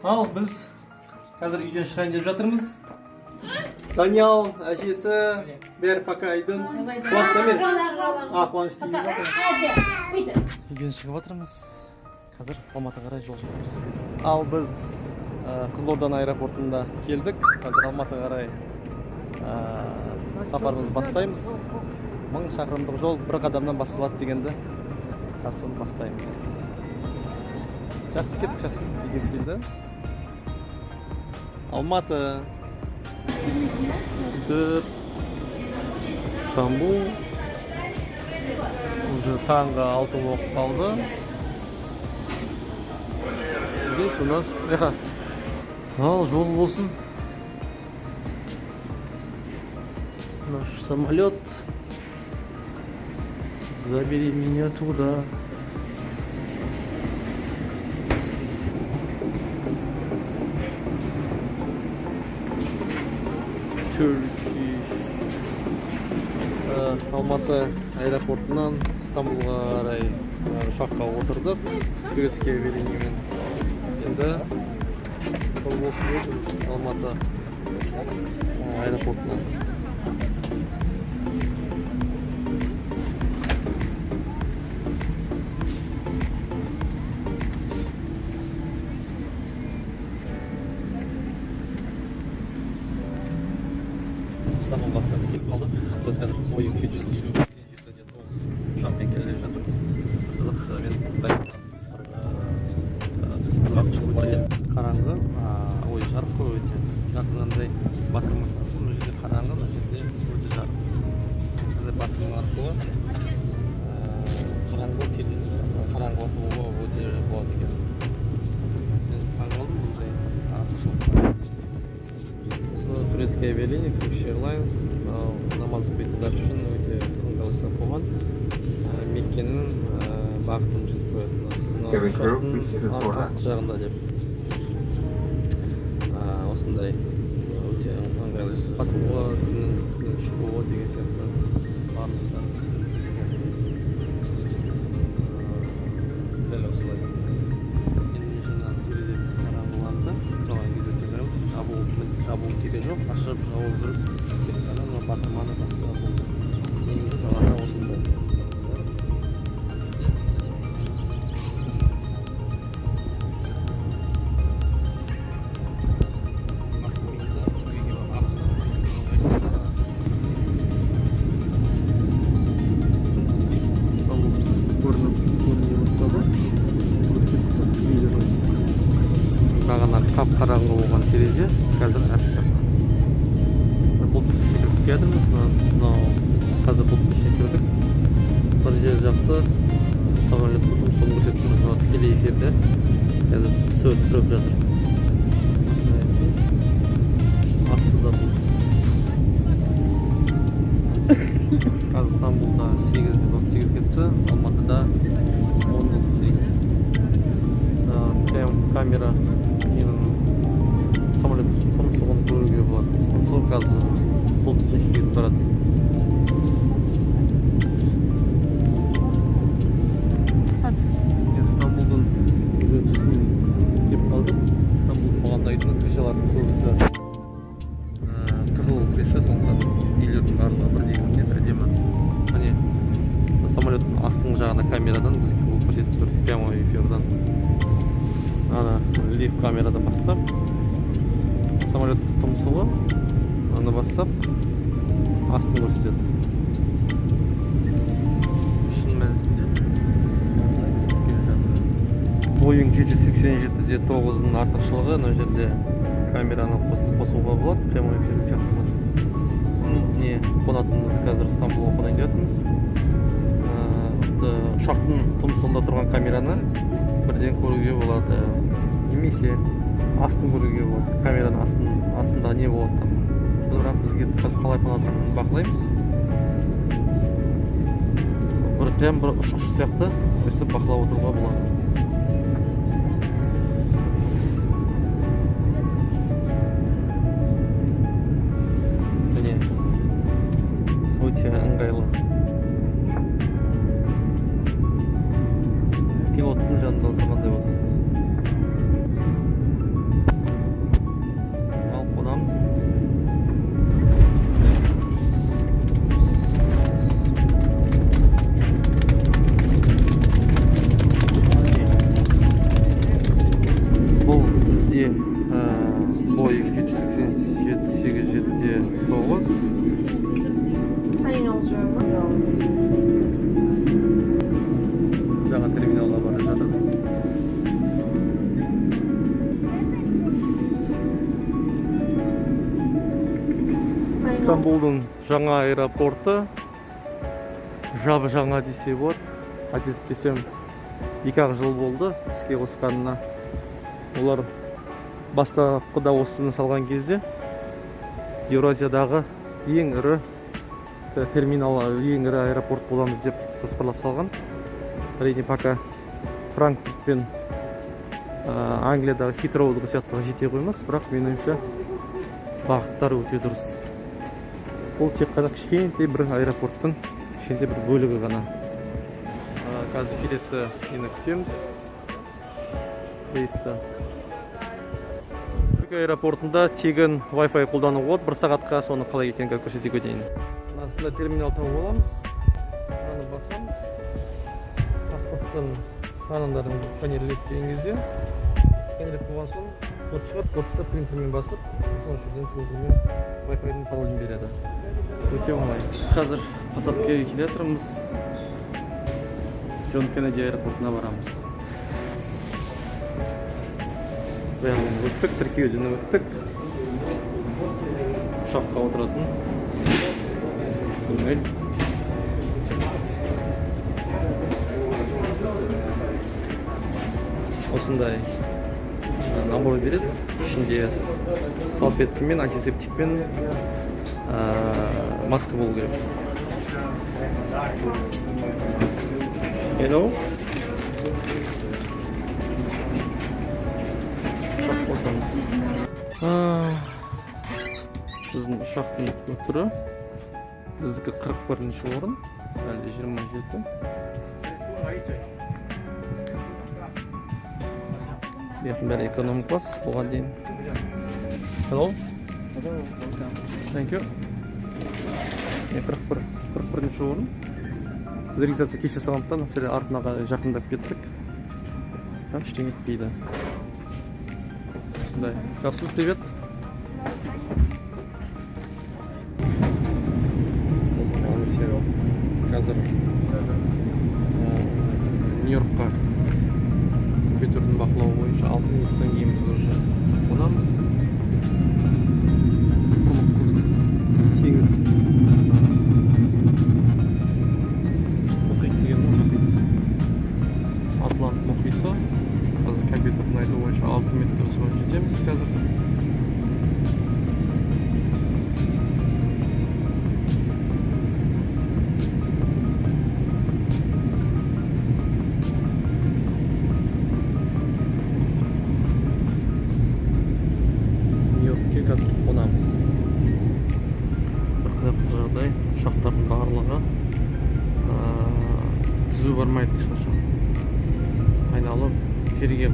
Ал біз қазір үйден шығайын деп жатырмыз. Даниял, әжесі, бәрі пока Айдын. Қуаныш Дамир. А, Қуаныш келмей жатыр. Үйден шығып жатырмыз. Қазір Алматыға қарай жол жүреміз. Ал біз Қызылорданың аэропортында келдік. Қазір Алматыға қарай сапарымызды бастаймыз. 1000 шақырымдық жол бір қадамнан басталады дегенді қазір соны бастаймыз. Жақсы кеттік, жақсы. Үйге келді. Алматы. Сөйтіп Стамбул. Уже таңғы 6 болып қалды. Здесь у нас Эха. Ал жол болсын. Наш самолет. Забери меня туда. Turkish. Алматы аэропортынан Стамбулға қарай ұшаққа отырдық. Турецкий авиалиниямен. Енді жол болсын деп отырмыз Алматы аэропортынан. Стамбулға келіп қалдық. Біз қазір Боинг 757 9 ұшақпен келе жатырмыз. Қызық, мен бір артықшылығы бар екен. Қараңғы, ой, жарық қой өте. Бірақ мынандай батырмасы арқылы мына жерде қараңғы, мына жерде өте жарық. Мынандай батырма арқылы қараңғы терезе қараңғы отыруға өте болады екен. Мен таңғалдым бұндай артықшылыққа. Осы турецкий авиалиния, Turkish Airlines, мынау намаз оқитындар үшін өте ыңғайлы жасап қойған. Меккенің бағытын жетіп қояды. Мына ұшақтың артқы жағында деп. Осындай өте ыңғайлы жасап батуға, күннің шығуы деген сияқты барлықтарын түсіндірген. Дәл осылай. Енді жаңағы тереземіз қараңғыланды. Соған кезде өте ыңғайлы. Жабу керек жоқ, ашып жауып жүріп тек қана мына батырманы басса болды. Негізі далада осындай. Көрініп көріне бастады. Бағана қап қараңғы болған терезе қазір әппақ. Бұлт ішіне кіріп келатырмыз. Мынау қазір бұлт ішіне кірдік. Бір жері жақсы, самолет тұмсығын көрсетіп тұр, мынау тікелей эфирде қазір түсіріп жатыр. Астында бұлт. Қазір Стамбулда 8:38 кетті, Алматыда 10:38. Прям камера менің самолет тұмсығын көруге болады. Тұмсығы қазір бұлттың ішіне кетіп барады. Мен Стамбулдың уже үстінен келіп қалдық. Стамбул маған ұнайтыны крышалардың көбісі қызыл крыша, сондықтан үйлердің барлығы бірдей көрінеді, әдемі. Міне, самолеттің астыңғы жағында камерадан бізге бұл көрсетіп тұр прямой эфирдан. Ана лифт камерадан бассақ, самолет тұмсығы, аны бассақ, астын көрсетеді. Шын мәнісінде осылай көрсетіп келе жатыр. Боинг 787 де 9-дың артықшылығы мына жерде камераны қосуға болады, прямой эфир сияқты. Сосын не қонатынымыз, қазір Стамбулға қонайын деп жатырмыз. Ұшақтың тұмсығында тұрған камераны бірден көруге болады немесе астын көруге болады, камераның астында не болады там. Бірақ бізге қазір қалай қонатынын бақылаймыз. Бір прям бір ұшқыш сияқты өстіп бақылап отыруға болады. Міне, өте ыңғайлы, пилоттың жанында отырғандай отырмыз. Бұл бізде Boeing 787 8 9. Sayın yolcularımız. Жаңа терминалға бара жатырмыз. Sayın Стамбулдың жаңа аэропорты жап жаңа десе болады, қателеспесем, 2-ақ жыл болды іске қосқанына. Олар бастапқыда осыны салған кезде Еуразиядағы ең ірі терминал, ең ірі аэропорт боламыз деп жоспарлап салған. Әрине, пока Франкфурт пен Англиядағы Хитроудағы сияқтыға жете қоймас, бірақ менің ойымша, бағыттар өте дұрыс. Бұл тек қана кішкентай бір аэропорттың кішкентай бір бөлігі ғана. Қазір келесі нені күтеміз, рейсті. Түркия аэропортында тегін Wi-Fi қолдануға болады бір сағатқа. Соны қалай екенін қазір көрсете кетейін. Мынасында терминал тауып аламыз, мынаны басамыз. Паспорттың санындарын сканерлеп деген кезде, сканерлеп болған соң код шығады. Кодты принтермен басып, сол жерден принтермен Wi-Fi-дің паролін береді. Өте оңай. Қазір посадкаға келе жатырмыз. Джон Кеннеди аэропортына барамыз. Бәрін өттік, тіркеуден өттік. Ұшаққа отыратын көңіл. Осындай набор береді. Ішінде салфеткамен, антисептикпен, маска болу керек. Hello. Ұшаққа отырамыз. Біздің ұшақтың түрі, біздікі 41 орын, әлде 27. Бұяқтың бәрі эконом класс бұған дейін. Hello. Thank you. Міне, 41, 41 орын. Біз регистрация кеш жасағандықтан сәл артына қарай жақындап кеттік. Бірақ ештеңе етпейді. Осындай. Жақсы, привет. Қазір Нью-Йоркқа компьютердің бақылауы бойынша 6 минуттан кейін біз уже қонамыз. Құрлық көлік, теңіз, мұхит деген ғой, мұхит, Атлант мұхиты. Қазір компьютердің айтуы бойынша 6 минуттан соң жетеміз қазір. Нью-Йоркке қазір қонамыз. Бір қызық жағдай: ұшақтардың барлығы түзу бармайды ешқашан, айналып жерге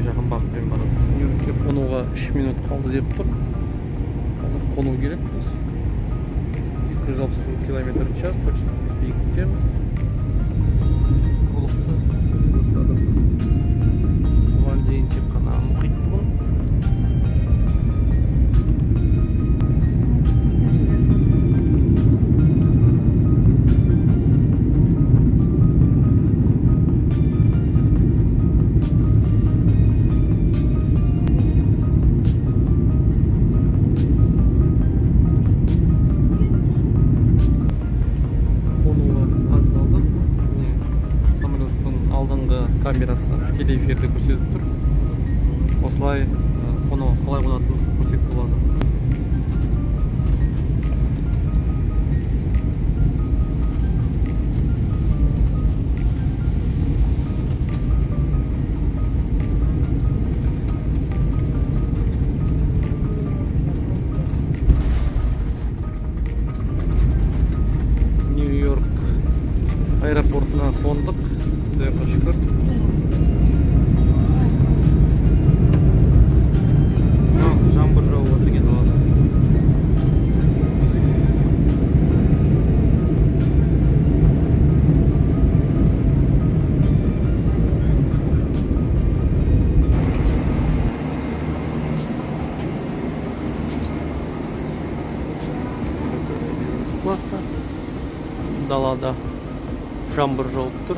жақын бағытпен барады. Нью-Йоркке қонуға 3 минут қалды деп тұр. Қазір қону керекпіз. 260 километр в час точно біз биіктікеміз. Құрлықты ұстадық, бұған дейін тек қана мұхит тұғын. Қонуға аз қалды. Міне, самолеттің алдыңғы камерасы тікелей эфирде көрсетіп тұр. Осылай қону, қалай қонатынымызды көрсек болады. Нью-Йорк аэропортына қондық, құдайға шүкір. Жаңбыр жауып отыр екен далада. Жаңбыр жауып тұр.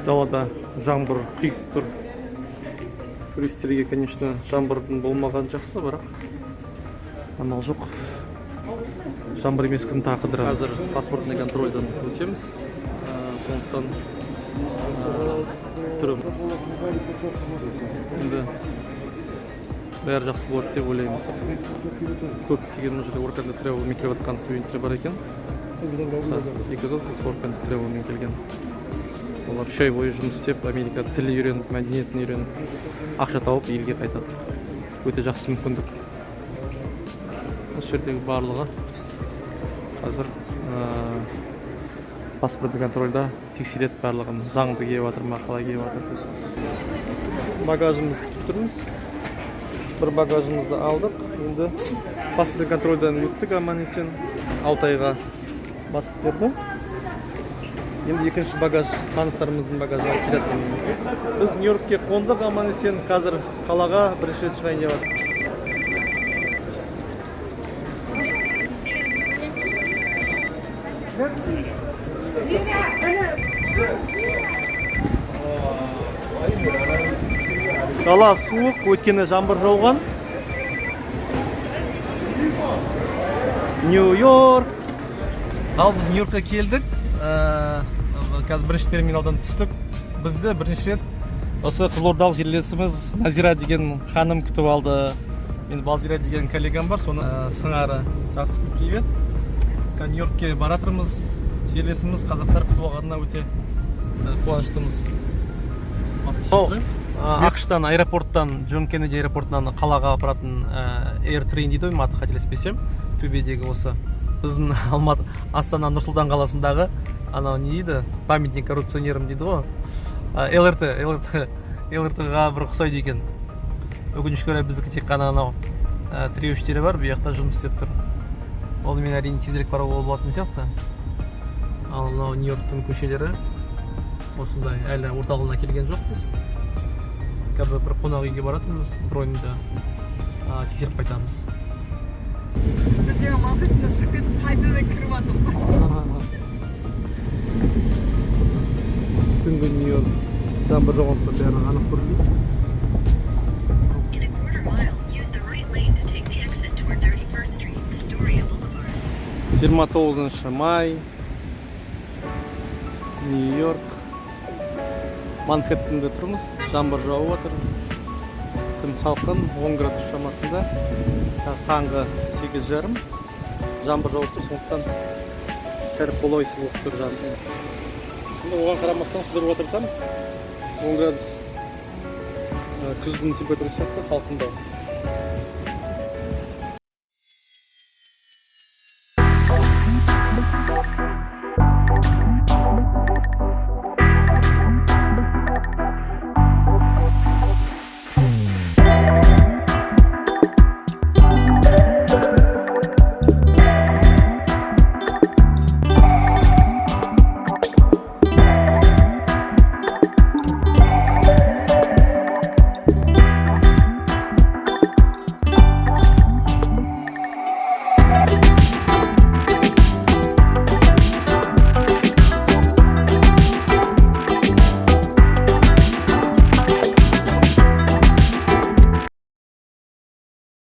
Далада жаңбыр құйып тұр. Туристерге, конечно, жаңбырдың болмағаны жақсы, бірақ амал жоқ. Жаңбыр емес, күн тағы қыдырамыз. Қазір паспортный контрольдан өтеміз. Сондықтан түрім енді бәрі жақсы болады деп ойлаймыз. Көптеген мына жерде Work and Travel-мен келіп жатқан студенттер бар екен. Екі қыз осы Work and Travel-мен келген. Олар 3 ай бойы жұмыс істеп, Америка тілін үйреніп, мәдениетін үйреніп, ақша тауып, елге қайтады. Өте жақсы мүмкіндік. Осы жердегі барлығы қазір паспортный контрольда тексереді барлығын, заңды келіп жатыр ма, қалай келіп жатыр деп. Багажымызды күтіп тұрмыз. Бір багажымызды алдық. Енді паспортный контрольдан өттік аман есен. Алтайға басып берді. Енді екінші багаж, таныстарымыздың багажын алып келе жатырмыз. Біз Нью Йоркке қондық аман есен. Қазір қалаға бірінші рет шығайын деп жатыр. Дала суық, өйткені жаңбыр жауған. Нью Йорк. Ал біз Нью Йоркқа келдік. Қазір бірінші терминалдан түстік. Бізді бірінші рет осы қызылордалық жерлесіміз Назира деген ханым күтіп алды. Мен Балзира деген коллегам бар, соны сыңары жақсы привет. Қазір Нью Йоркке баратырмыз. Жерлесіміз қазақтар күтіп алғанына өте қуаныштымыз. АҚШ-тан аэропорттан, Джон Кеннеди аэропортынан қалаға апаратын Air Train дейді ғой, аты, қателеспесем, төбедегі осы біздің Алматы, Астана, Нұр Сұлтан қаласындағы анау не дейді, памятник коррупционерам дейді ғой, ЛРТ, ЛРТ, ЛРТ-ға бір ұқсайды екен. Өкінішке орай, біздікі тек қана анау тіреуіштері бар, бұл жақта жұмыс істеп тұр. Онымен, әрине, тезірек баруға болатын сияқты. Ал мынау Нью Йорктың көшелері осындай. Әлі орталығына келген жоқпыз. Қазір бір қонақ үйге баратырмыз, броньді тексеріп қайтамыз. Біз жаңа Манхэттеннен шығып кетіп, қайтадан кіріп жатырмыз. Түнгі Нью Йорк жаңбыр жауғандықтан бәрі анық көрінбейді. In a quarter mile, use the right lane to take the exit toward 31st Street, Astoria Boulevard. 29 май, Нью Йорк, Манхэттенде тұрмыз. Жаңбыр жауып жатыр, күн салқын, 10 градус шамасында. Қазір таңғы 8:30. Жаңбыр жауып тұр, сондықтан сәл қолайсыз болып тұр жаңбыр. Енді оған қарамастан қыдыруға тырысамыз. 10 градус күздің температурасы сияқты, салқындау.